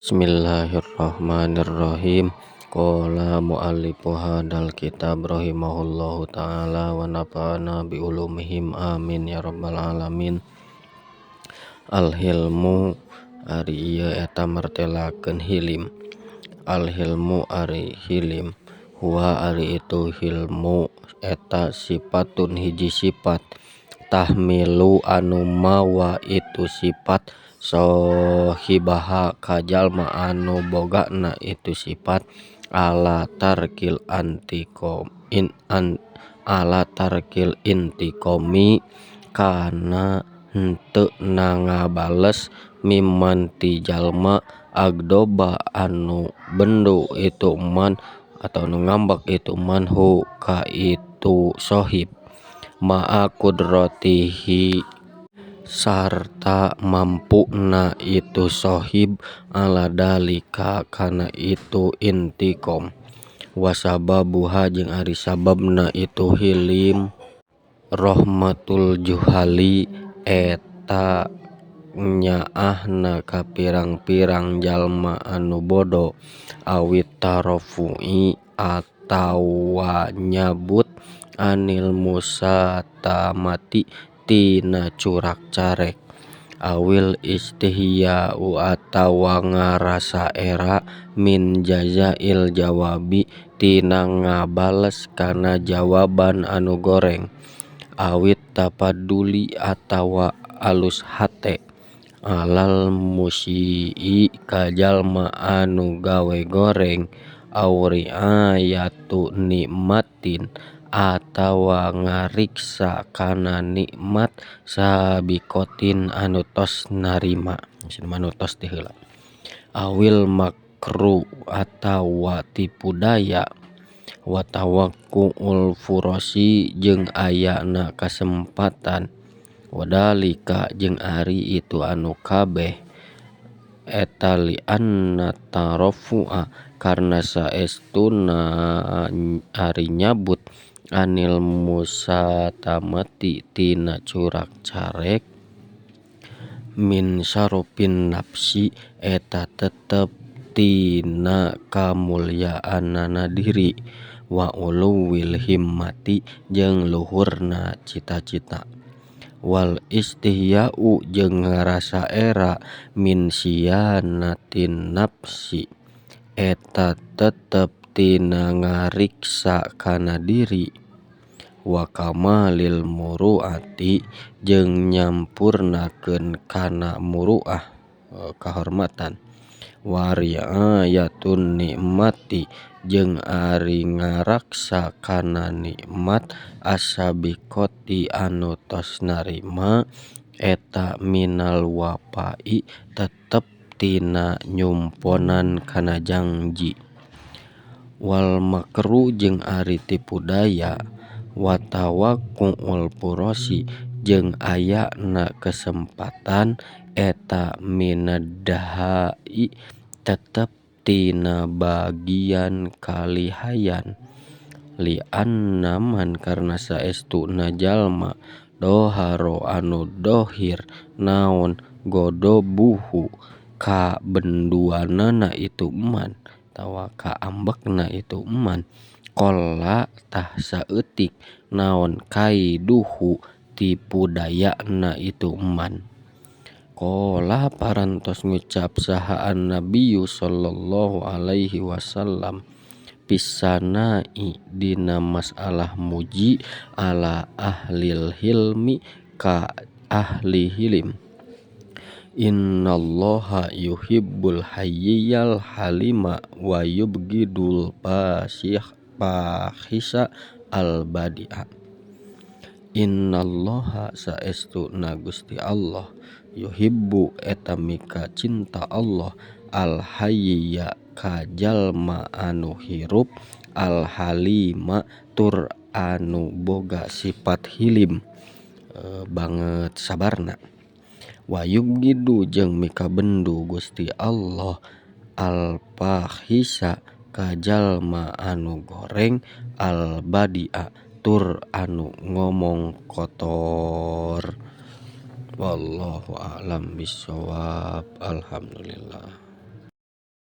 Bismillahirrahmanirrahim. Qala muallifu hadal kitab rahimahullahu ta'ala wa nafa'ana bi ulumihim amin ya rabbal alamin. Al-hilmu ari ieu eta martelakeun hilim. Al-hilmu ari hilim huwa ari itu hilmu eta sifatun hiji sifat tahmilu anu mawa itu sifat sohibaha ka jalma anu bogana itu sifat ala tarkil antiqom in an ala tarkil intiqomi kana henteu ngabales mimman ti jalma agdoba anu bendu itu man atau nu ngambek itu man hu ka itu sohib ma'a qudratihi sarta mampuna itu sohib ala dalika kana itu intiqom wasababuha jeung ari sababna itu hilim rahmatul juhali eta nyaahna ka pirang-pirang jalma anu bodo awit tarafu'i atawa nyabut anil musatamati tina curak carek awil istihya'u atawa ngarasa era min jazail jawabi tina ngabales kana jawaban anu goreng awit tafadduli atawa alus hate alal musii ka jalma anu gawe goreng aw riayatu nikmatin atawa ngariksa kana nikmat sabiqotin anu tos narima anu tos ti heula awil makru atawa tipu daya wa tawaqqu'ul furosi jeung ayana kasempatan wadalika jeung ari itu anu kabeh eta li anna tarafu'a karna saestuna ari nyabut anil musatamati tina curak carek min syarofin nafsi eta tetep tina kamulyaanana diri wa uluwil himmati jeung luhurna cita-cita wal istihya'u jeung ngarasa era min siyanatin nafsi eta tetep tina ngariksa kana diri wa kamalil muru'ati jeung nyampurnakeun kana muru'ah kahormatan wa riayatun nikmati jeung ari ngaraksa kana nikmat asabiqati anu tos narima eta minal wafa'i tetep tina nyumponan kana jangji wal makru jeung ari tipu daya wa tawaqqu'ul furosi jeung ayana kesempatan eta minad dahai tetep tina bagian kalihayan li anna man karna saestuna jalma doharo anu dohir naon godobuhu ka benduanana itu man atawa ka ambekna itu man qalla tah saeutik naon kaiduhu tipu dayana itu man. Qala parantos ngucap saha an-nabiyyu sallallahu alaihi wasallam pisanai dina masalah muji ala ahlil hilmi ka ahli hilim innallaha yuhibbul hayyal halima wa yubghidul fahisa al badi'a. Innallaha saestuna Gusti Allah yuhibbu eta mika cinta Allah al hayya ka jalma anu hirup al halima tur anu boga sifat hilim banget sabarna wa yubghidu jeung mika bendu Gusti Allah al fahisa ka jalma anu goreng al badi'a tur anu ngomong kotor. Wallahu a'lam bissawab. Alhamdulillah.